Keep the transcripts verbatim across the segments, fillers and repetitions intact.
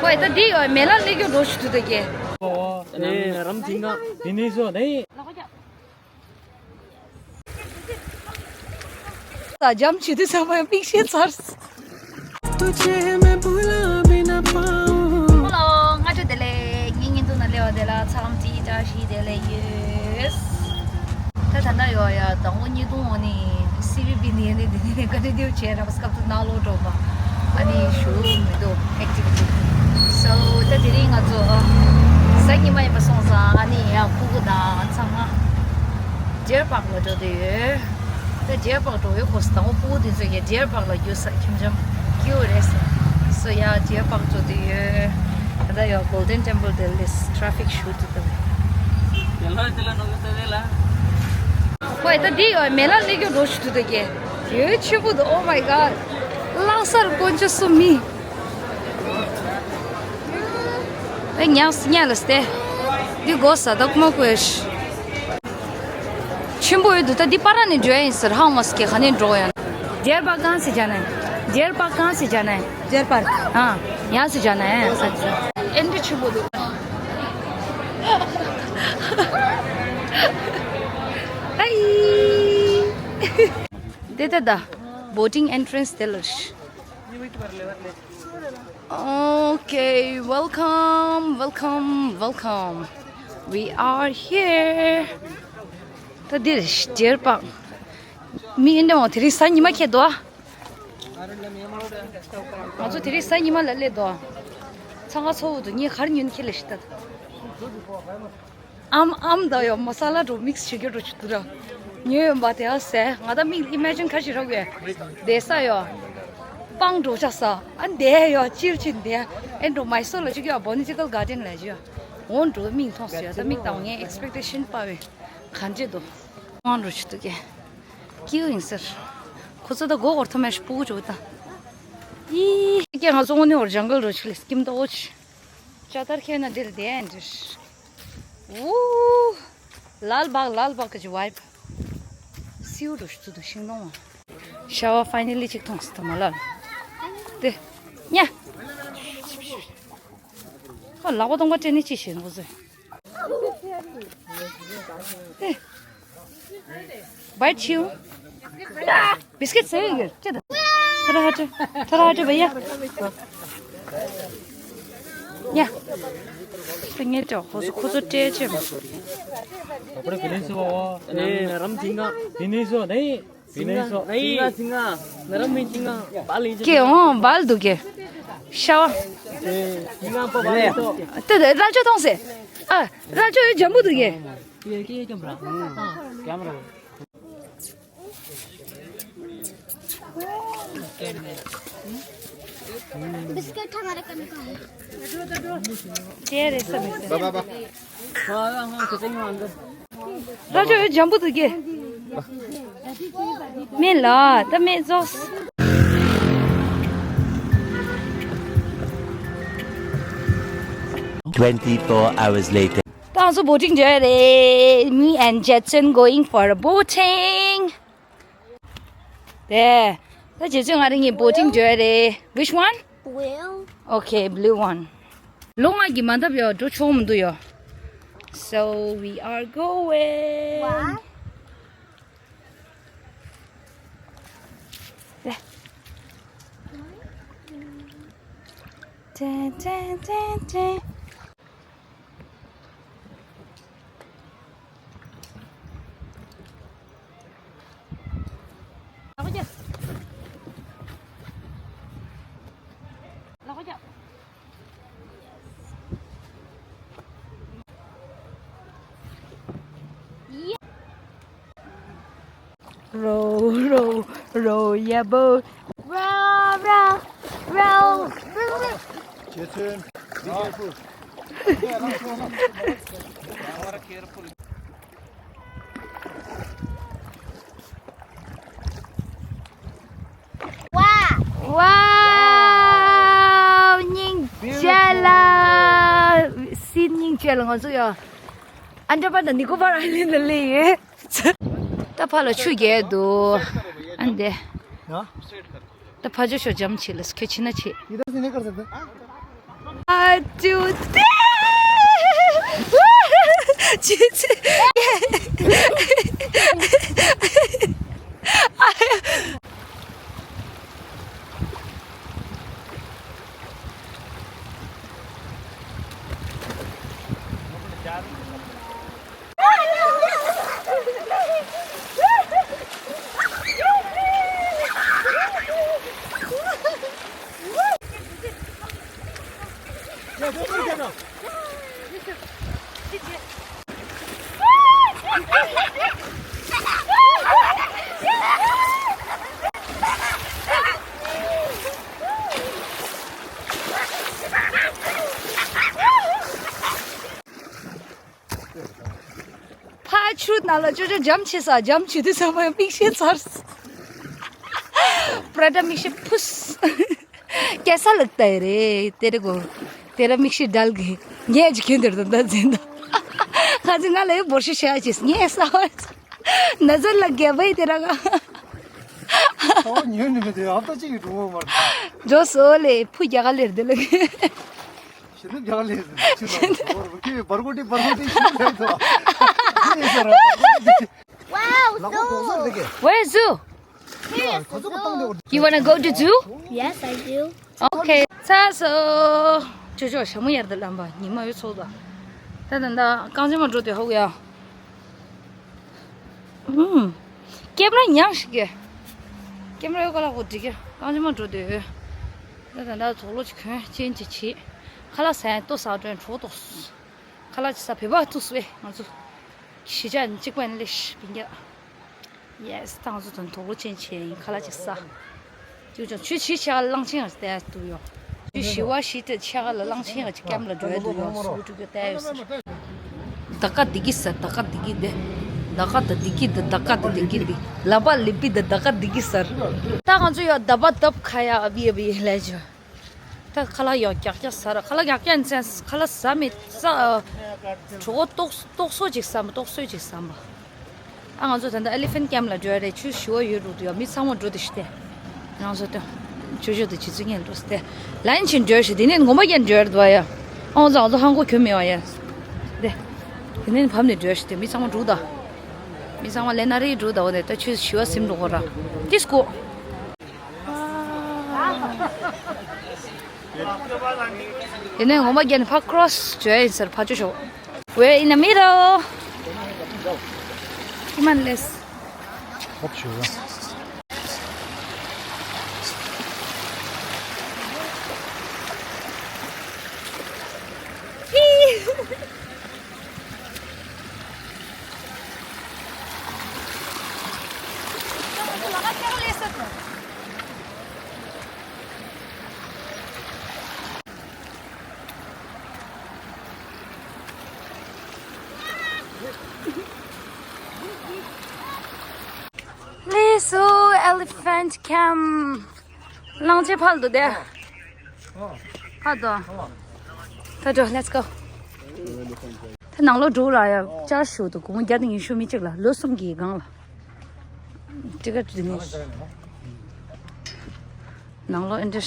ཁོས་ད་འདི་ཡོད་མེ་ལ་ལེགས་ཡོད་འགྲོ་ཞུ་དུ་དེ་གེ། ཨེ་རམ་ཐིང་ག་དེ་ནས་སོ་ནས། ད་འཇམ་བྱེད་དུས་ཚང་མ་མིག་ཤེལ་ཚར། तुझे मैं भुला भी ना पाऊं। Hello, སྔ་དྲོ་བདེ་ལེགས། ངའི་བརྙན་ཐུང་ནང་སླེབས་པ་དེ་ལ་འཚམས་འདྲི་བཀྲ་ཤིས་བདེ་ལེགས་ཡོད། ད་ད་ལྟ་ཡོད་ཡ་དང་པོ་ཉིས་སྟོང་འོ་ནི་སི་བི་བི་ནི་ནི་འདི་ནི་ཀ་ཏི་ཏིའུ་བྱས་ར་སྐབས་སུ་ནང་ལོག་འགྲོ་བ། ཨ་ནི་ཞུ་མི་འདུག་ཨེག་ཊི་ཝི་ཊི། སོ་ད་དེ་རིང་ང་ཚོ་གཟའ་ཉི་མ་ཡིན་པ་སོང་ཙང་ཨ་ནི་ཡ་ཕྲུ་གུ་དང་ཚང་མ་ཌི་ཡར་པཱག་ལ་འགྲོ་བསྡད་ཡོད། ད་ཌི་ཡར་པཱག་འགྲོ་བའི་སྐོར་སུ་དང་པོ་ཕྲུ་གུ་དེ་ཚོས་ཀྱི་ཌི་ཡར་པཱག་ལ་རྒྱུགས་ས་ཁྱིམ་འཇམ་སྐྱིད་པོ་རེད་ཟེར། སོ་ཡ་ཌི་ཡར་པཱག་འགྲོ་བསྡད་ཡོད། ད་ལྟ་ཡ་གོལ་ཌེན་ཊེམ་པལ་དེ་ལས་ཊ་ཕིག་ཞུ་འདུག་ད། ཁོས་ད་འདི་ཡོད་མེ་ལ་ལེགས་ཡོད་འགྲོ་ཞུ་དུ་དེ་གེ། ཡོད་ཆེན་པོ་འདུག Oh my god. ལྷག་སར་དཀོན་མཆོག་གསུམ་མི། ཨེ་ཉག་སི་ཉག་ལ་སྟེ། འདི་དགོས་ས་ད་ཀུ་མ་ཀུ་ཨེ་ཤི། ཆེན་པོ་ཡོད་འདུག་ད་འདི་པ་ར་ནས་འགྲོ་ཡ་ཡིན་ཟེར་ཧང་མ་སི་ཀེ་ག་ནས་འགྲོ་ཡ། ཌི་ཡར་པཱག་གང་སེ་ཇཱ་ན་ཧེ། ཌི་ཡར་པཱག་གང་སེ་ཇཱ་ན་ཧེ། ཌི་ཡར་པཱག་ཨ་ཡང་སེ་ཇཱ་ན་ཧེ། ཨེ་འདྲ་ཆེན་པོ་འདུག་ཨའི། དེ་ད་ད། བོ་ཊིང་ཨེན་ཊི་རན་སི་དེ་ལ། Okay, welcome, welcome, welcome. We are here. ད་འདིར་ཌི་ཡར་པཱག་མི་ཨིན་འདྲ་འོང་། དེ་རིང་གཟའ་ཉི་མ་ཁེལ་འདུག་ང་ཚོ་དེ་རིང་གཟའ་ཉི་མ་ལ་སླེབས་འདུག་ཚང་ཁ་ཚོ་བོ་འདུག་ངས་གར་ཉོན་ཁེལ་ལ་ཤི་ད། ཨམ་ཨམ་ད་ཡོ་མ་ས་ལ་འགྲོ་མིག་སི་བྱེད་རྒྱུ་འགྲོ་ཆུ་དུ་ར། ཉོས་ཡོན་པ་དེ་ཨ་སེ་ང་ད་མིག་ཨི་མེ་ཇིན་ཁ་ཤི་ར་གོ་ཡ། དེ་ས་ཡོ། སྤང་འགྲོ་ཆ་ས། ཨ་འདས་ཡོ་ཅིར་ཅིན་དེ། ཨེ་འགྲོ་མའི་སོར་ལ་ཅིག་ཡོ་བོ་ཊི་ནི་ཀལ་གར་ཌེན་ལ་ཅིག་ཡོ། འོ་འགྲོ་མིག་མཐོང་སོ་ཡོ་ད་མིག་དང་ངའི་ཨེག་སི་པེག་ཊེ་ཤན་པ་བས་གང་བྱེད་དོ། ང་འགྲོ་ཆུ་དུ་གེ། སྐྱིད་ཡིན་ཟེར། ཁོ་ཚོ་ད་སྒོ་འོར་ཐོ་མེ་ཤི་སྤུ་གུ་ཅོ་ད། ཡི། ཀྱེ་ང་ཚོ་དངོས་གནས་འོར་ཇང་གལ་རོ་ཆིག་ལས་སྐྱིམ་ཏོ་ཆི། ཅ་ཏར་ཁྱེར་ན་འདིར་བསྡད་འདིར། ཨུ། ལལ་བག་ལལ་བག་གི་ཝའི་བི། སིའུ་རུ་ཤུ་ཚུ་དུ་ཤིང་སྡོང་བ། ཤ་བ་ཕའི་ནལ་ལི་ཅིག་མཐོང་སི་ཐ་མ་ལ། དེ། ཉ། ཁོ་ལག་པ་སྟོང་པ་སྤྲད་ནི་ཅི་ཤེས་ནོ་ཟེར། དེ། བའི་ཆིའུ། བིས་ཀེ་ཊི་ཟེར་ཡོད་ཀྱི་ཅི་ད། ཐ་ར་ཧ་ཏྲ། ཐ་ར་ཧ་ཏྲ་བ་ཡ། ཡ། ཁོ་ངས་ཀྲོ་ཁོ་ཚོ་ཁོ་ཚོ་སྤྲད་ཅེས་མ། ཨེ་རམ་ཐིང་ང་། དེ་ནས་སོ་ནས། དེ་ནས་སོ། ཐིང་ང་ཐིང་ང་ཐིང་ང་ན་རམ་མི་ཐིང་ང་བལ་ཡིན་ཀྱི་ཨོ་བལ་འདུག་གི་ཤ་བ། ཐིང་ང་པ་བལ་ཡིན་ཏོ། དེ་དེ་རལ་ཅོ་མཐོང་སེ། ཨ་རལ་ཅོ་ཡོད་འཇམ་པོ་འདུག་གི Biscuit हमारे कम कम है। ཅེ་རེ་ས་མི་ས། རལ་ཅོ་ཡོད་འཇམ་པོ་འདུག་གི་མེད་ལ་ད་མེད་ཟོས། Twenty-four hours later. ད་ང་ཚོ་བོ་ཊིང་འགྲོ་ཡ་རེད། Me and Jetson going for a boating. དེ། ད་རྗེ་ཚོས་ང་རང་གཉིས་བོ་ཊིང་འགྲོ་ཡ་རེད། Which one? Blue. Okay, blue one. ལོ་ལྔ་གི་མ་འདབ་ཡོ་འགྲོ་ཆོག་མི་འདུག་ཡོ། So we are going. དེ། དེ་དེ་དེ་དེ། Row, row, row your boat. Row, row, row. Jason, be careful. Wow! སྙིང་རྗེ་ལ། སྲིད་སྙིང་རྗེ་ལ་ང་ཚོ་ཡ། ཨན་ཌ་མཱན་དང་ནི་ཀོ་པར་ཨའི་ལན་ཌ་ལ་སླེབས་ཡོད། ད་ཕ་ལ་ཆུ་རྒྱག་འདུག་ཨ་འདི། ད་ཕ་ཇོ་ཤོག་འཇམ་བྱེད་ལ་ཁྱོད་ཕྱིན་ན་བྱེད། ཨ་ཅུ་ཏེ། ཅི་ཅི། ཕ་ཆུ་ནང་ལ་ཅོ་ཅོ་འཇམ་ཆེ་ས་འཇམ་ཆེ་དུས་ཚང་མ་མིག་ཤེལ་ཚར། པྲ་ཏྲ་མིག་ཤེལ་ཕུས། སྐྱེ་ས་ལག་ཏའི་རེད་དེ་རེད་གོ། དེ་ར་མིག་ཤེལ་འདྲ་གི། ངས་ཅི་ཁྱོད་འདིར་དང་ད་འཛིན་ད། ཁ་ཚི་ང་ལ་ཡི་འབོར་ཤི་ཤ་ཅིས་ངས་ས་བ། ན་ཚ་ལ་རྒྱ་བའི་དེ་ར་ག། ཨོ་ཉོན་ནི་མི་དེ་ཨ་ཏོ་ཅིག་གི་གྲུང་བོ་མར། འགྲོ་སོ་ལེ་ཕུ་རྒྱ་ག་ལེར་དེ་ལ་གི། ཞེ་ནི་རྒྱ་ག་ལེར་ཅི་ལ་བར་གོ་ཏི་བར་གོ་ཏི་ཞེ་ནི་ལེ་ཏོ། ཨ་ནི་ས་ར་བར་གོ་ཏི། Wow, ལག་པ་གོག་ཟེར་དེ་གི། Where's zoo? Here's the zoo. You wanna go to zoo? Yes, I do. Okay. ཚ་སོ། ཅོ་ཅོ་ཞྭ་མོ་ཡར་དུ་ལམ་པ་ཉི་མ་ཡོད་ཚོགས་དོ། ད་ད་ད་རྐང་ཅན་མ་འགྲོ་དེ་ཧོག་ཡ། ཨུམ། ཀེམ་ར་ཉག་ཞིག་གི། ཀེམ་ར་ཡོད་ག་ལ་ཧོ་འགྲིག་གི། རྐང་ཅན་མ་འགྲོ་དེ་ཡོད། ད་ད་ད་དོག་ལོ་ཅིག་གོན་ཅན་ཅིག་བྱེད། ཁ་ལག་ཟ་ཡ་ལྟོ་ཟ་དྲན་གྲོགས་ཏོ། ཁ་ལག་ཅིག་ཟ་བོད་པ་ཐུག་སོ་ཨེ་ང་ཚོ། གཞིས་ཆགས་གཅིག་པ་ནི་ལེ་ཤ་བིན་རྒྱ། Yes ད་ང་ཚོ་དོན་དོག་ལོ་ཅན་བྱས་ཡིན་ཁ་ལག་ཅིག་ཟ། ཅུ་ཅང་ཆུ་ཆི་ཆ་ག་ལ་གླང་ཆེན་ཡང་བལྟས་འདུག་ཡོ། ཆུ་ཞི་བ་ཞི་བྲལ་ཆ་ག་ལ་གླང་ཆེན་ཡང་ཅིག་ཀེམ་ལ་འགྲོ་ཡ་འདུག་ཡོ་སུ་ཀྲུ་ཀྱོ་བལྟས་ཡོད་ཟེར། ད་ཀ་དི་གི་ཟེར་ད་ཀ་དི་གི་དེ། ད་ཀ་ད་དི་གི་དེ་ད་ཀ་ད་དི་གི་དེ། ལ་པ་ལི་པི་དེ་ད་ཀ་དི་གི་ཟེར། ད་ང་ཚོ་ཡོ་ད་པ་དབ་ཁ་ཡ་ཨ་བི་ཨ་བི་ལས་ཇོ། ད་ཁ་ལག་ཡོ་རྒྱག་རྒྱག་ཟ་ར་ཁ་ལག་རྒྱག་རྒྱག་ཡིན་ཙང་ཁ་ལག་ཟ་མི་ཟ། གྲོགས་པོ་ཏོག་ཏོག་སོ་ཅིག་ཟ་མ་ཏོག་སོ་ཅིག་ཟ་མ། ཨ་ང་ཚོ་ད་ལྟ་ཨེ་ལི་ཕེན་ཊི་ཀེམ་ལ་འགྲོ་ཡ་རེད། ཆུ་ཞི་བ་ཡོད་འགྲོ་འདུག་ཡ། མི་ཚང་མ་འགྲོ་དེ་ཤི་སྟེ། ང་ཚོ་ད་ཆུ་ཞོ་དེ་ཇི་ཚོད་ཉན་འགྲོ་སྟེ། ལན་ཆིན་འགྲོ་ཤི་དེ་ནས་ངོ་མ་རྒྱན་འགྲོ་ཡ་འདུག་ཡ། ཨ་ང་ཚོ་ང་ཚོ་ཧང་གོ་གྱོན་མེད་བ་ཡ། དེ་དེ་ནས་བབ་ནས་འགྲོ་ཤི་སྟེ་མི་ཚང་མ་འགྲོ་ད། མི་ཚང་མ་ལས་ན་རེ་འགྲོ་ད་འོ་ནས་ད་ཆུ་ཞི་བ་སིམ་འགྲོ་གོ་ར། ཏིས་ཀོ། དེ་ནས་ངོ་མ་རྒྱན་ཕ་ཀྲོ་སི་བྱོས་ཡིན་ཟེར་ཕ་ཆུ་ཞོ། We're in the middle. Come on, let's. Let's go, elephant camp. གླང་ཆེན་ཕར་འདུག་སྟེ། ཕར་འདུག་ད་འགྲོ། Let's go. ད་ནང་ལོགས་འགྲོ་ར་ཡ། བཅར་ཞུ་འདུག་སྒོར་མོ་བརྒྱ་དང་ཉི་ཤུ་མི་གཅིག་ལ་ལོ་གསུམ་གྱི་སྒང་ལ། ཊི་ཀེ་ཊི་དེ་ནས་ནང་ལོགས་ཨེ་འདྲ།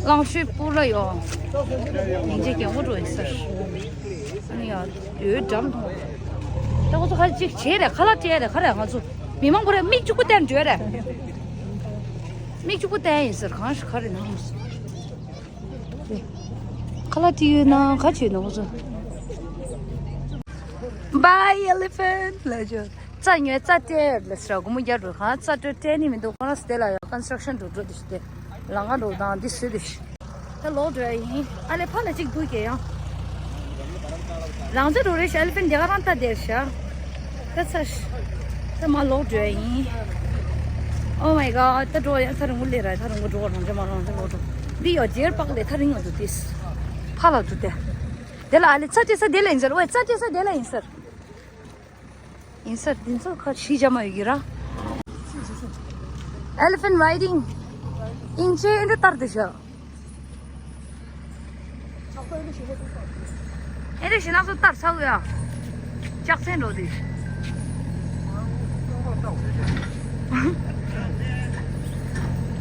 གླང་ཤུན་སྤུ་ར་ཡོ། ཉིན་རྗེ་རྒན་གོག་འགྲོ་ཡིན་ཟེར། ཨ་ནི་ཡ། ཡོའི་འགྲམ་མཐོང་། ད་ཁོ་ཚོ་ཁ་ཅིག་བྱེད་རེད། ཁ་ལག་སྤྲད་རེད། ཁ་རེད། ང་ཚོ་མི་མང་པོ་རེད། མིག་གཅིག་པུ་བསྟན་འགྲོ་རེད། མིག་གཅིག་པུ་བསྟན་ཡིན་ཟེར། གང་ཞིག་ག་རེ་ནང་། ཁ་ལག་སྤྲད་ཡོད་ན་ག་བྱེད་ནོ་ཁོ་ཚོ། Bye elephant ལ་ཇོ། རྩྭ་ཉོས་རྩྭ་སྤྲད་ལ་ཟེར། སྒོར་མོ་བརྒྱ་འགྲོ་གང་རྩྭ་སྤྲད་སྤྲད་ནི་མི་འདུག་ཁོ་རང་སྟེ་ལ་ཡང་ཀོན་སི་ཊྲག་ཤན་འགྲོ་འགྲོ་དེ་ཤི་སྟེ། ལང་ཀ་འགྲོ་དང་འདི་སུས་དེ་ཤི། ད་ལོག་འགྲོ་ཡ་ཡིན། ཨ་ལེ་ཕ་ལ་གཅིག་འདུག་གེ་ཡང་། རང་ཚོ་འགྲོ་རེ་ཤི། ཨེ་ལི་ཕེན་ཊི་རྒྱ་གར་རང་ལྟ་བསྡད་ཤག་ད་ཚ་ཤི། ད་མ་ལོག་འགྲོ་ཡ་ཡིན། Oh my god ད་འགྲོ་ཡ་ཚ་རིང་པོ་ལས་ར་ཚ་རིང་པོ་འགྲོ་རང་ཚོ་མ་རང་ཚོ་ལོག་འགྲོ། འདི་ཡོ་རྗེར་པག་ལས་ཐ་རིང་ཡོ་འདུག་དེ། ཕ་ལ་འདུག་སྟེ། དེ་ལ་ཨ་ལེ་རྩྭ་སྤྲད་ས་དེ་ལ་ཡིན་ཟེར། ཝེ་རྩྭ་སྤྲད་ས་དེ་ལ་ཡིན་ཟེར། ཡིན་ཟེར། འདི་ཚོ་ཁ་ཤི་ཇ་མ་ཡོད་ཀྱི་ར། Elephant riding. ཨིན་ཅེ་ཨིན་རུ་ཏར་དེ་ཤ། ཨེ་རེ་ཞེ་ན་སོ་ལྟར་ཚ་གི་ཡ། ལྕགས་ཚན་འགྲོ་དུས།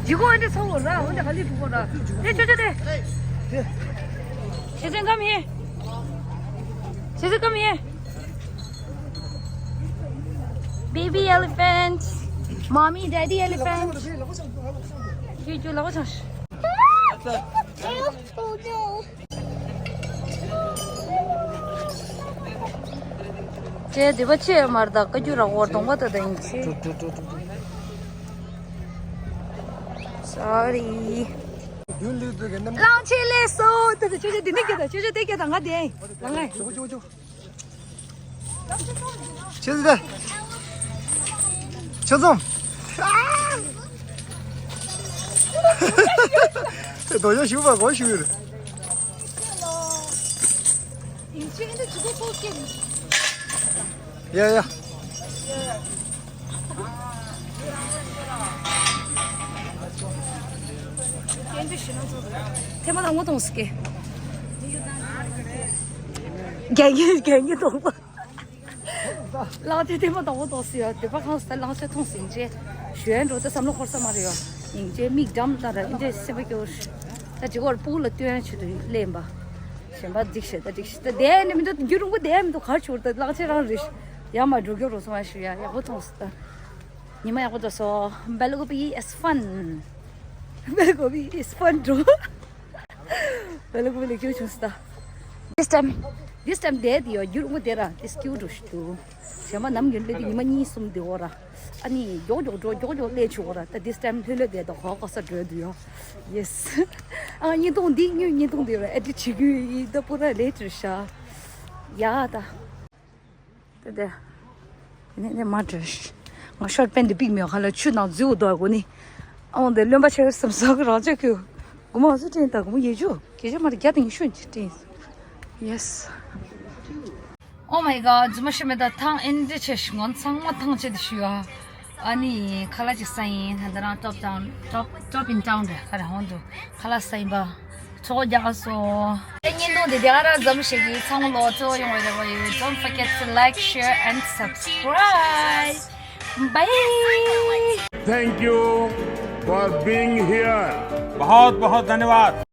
ཇི་གོ་ཨེ་འདྲ་ཚ་གོ་ར་འོན་ཏེ་ཧ་ལི་བུ་གོ་ར། དེ་ཅོ་ཅོ་དེ། ཞེ་ཚན་ཀམ་ཧེ། ཞེ་ཚན་ཀམ་ཧེ། Baby elephant, mommy, daddy elephant. ཁྱོད་ཁྱོད་ལག་པ་འཆང་ཤིག་ཅེ་དེ་པ་ཆེ་མར་ད་ཀ་ཅུ་ར་འོར་གདོང་པ་ད་ད་ཡིན་ཆེ། Sorry. གླང་ཆེན་ལས་སོ། ད་ད་ཅོ་ཅོ་དེ་ནི་སྐད་ད་ཅོ་ཅོ་དེ་སྐད་ད་ང་དེ་ཡིན་ལ་ང་ཡིན། ཆེ་ཟི་ད། ཆེ་ཙོམ། དེ་དོ་ཡ་ཞུ་བ་གོ་ཞུ་ཡོད། ཡ་ཡ། ཐེ་མ་དང་ངོ་གཏོང་སི་ཀེ། རྒྱན་གྱི་རྒྱན་གྱི་གཏོང་པ། ལག་དེ་ཐེ་མ་དང་ངོ་གཏོང་སི་ཡ་དེ་པ་ཁང་ས་ལང་ཆ་ཐོང་སིན་ཅེ། ཞུ་ཡན་འགྲོ་ད་བསམ་བློ་འཁོར་ས་མ་རེད་ཡ། ཡིན་ཅེ་མིག་འགྲམ་ལྟ་ར་ཡིན་ཅེ་སེམས་པ་སྐྱོ། ད་ཅི་གོར་སྤུག་ལ་སྟོན་ཆེད་དུ་ལེན་པ། གཞན་པ་འགྲིག་ཤེས་ད་འགྲིག་ཤེས་ད་དེ་ནི་མི་འདུག་རྒྱུ་རུང་པོ་དེ་མི་འདུག་གར་ཆུར་ད་ལག་ཆ་རང་རེད། ཡ་མ་འགྲོ་རྒྱུ་རུ་སོང་བ་ཞུ་ཡ་ཡག་པོ་མཐོང་སི་ད། ཉི་མ་ཡག་པོ་འདུག་སོ། Balugupi is fun. Balugupi is fun འགྲོ། Balugupi ལེགས་བྱུང་བྱུང་སོང་ད། This time, this time དེ་དེ་ཡོད་རྒྱུ་རུང་པོ་དེ་ར་དེ་སྐྱིད་འགྲོ་ཞིག་འདུག་གཞན་པ་ནམ་རྒྱུན་སླེབས་དུས་ཉི་མ་གཉིས་གསུམ་དེ་འོ་ར། ཨ་ནི་མགྱོགས་མགྱོགས་འགྲོ་མགྱོགས་མགྱོགས་སླེབས་ཆོག་འོ་ར་ད་this time ལྷོད་ལྷོད་དེ་ད་གོ་གོ་ས་འགྲོ་དུས་ཡོད། Yes. ཨ་བརྙན་ཐུང་འདི་ཉོས་བརྙན་ཐུང་འདི་ར་ཨེ་ཌི་བྱེད་རྒྱུ་ཡིན་ད་པུ་ར་ལེ་ཊར་ཤག་ཡ་ད། དེ་དེ། ནི་ནི་མ་འདྲ། ང་ཤོར་པན་དེ་པིག་མེད་ཁ་ལ་ཆུ་ནང་འཛུལ་འདུག་གོ་ནི། ཨང་དེ་རློན་པ་ཆེ་བསམ་ས་གི་རང་ཅག་གི། གོ་མ་ཚོ་ཏྲེན་ད་གོ་མ་ཡེ་ཇུ་ཁྱེད་ཅག་མ་རེད་རྒྱ་དང་ཉི་ཤུ་ཅི་ཏྲེན། Yes. Oh my god, རྫུན་མ་ཤི་མེད་ད་ཐང་ཨེན་འདྲ་ཆེ་ཞིག་ངོ་ཚང་མ་ཐང་ཆེ་དེ་ཤི་ཡ། ཨ་ནི་ཁ་ལག་ཅིག་ཟ་ཡིན་ད་ལྟ་རང་top down top top in town རེད་ཁ་རེ་ཧོན་དུ་ཁ་ལག་ཟ་ཡིན་པ། ཚོགས་རྒྱག་སོ། བརྙན་ཐུང་འདི་དེ་ག་རང་འཛོམས་ཤིག་གི་ཚང་མ་ལོ་གཙོ་ཡོང་བའི་རེ་བ་ཡོད། Don't forget to like, share and subscribe. Bye. Thank you for being here. बहुत बहुत धन्यवाद.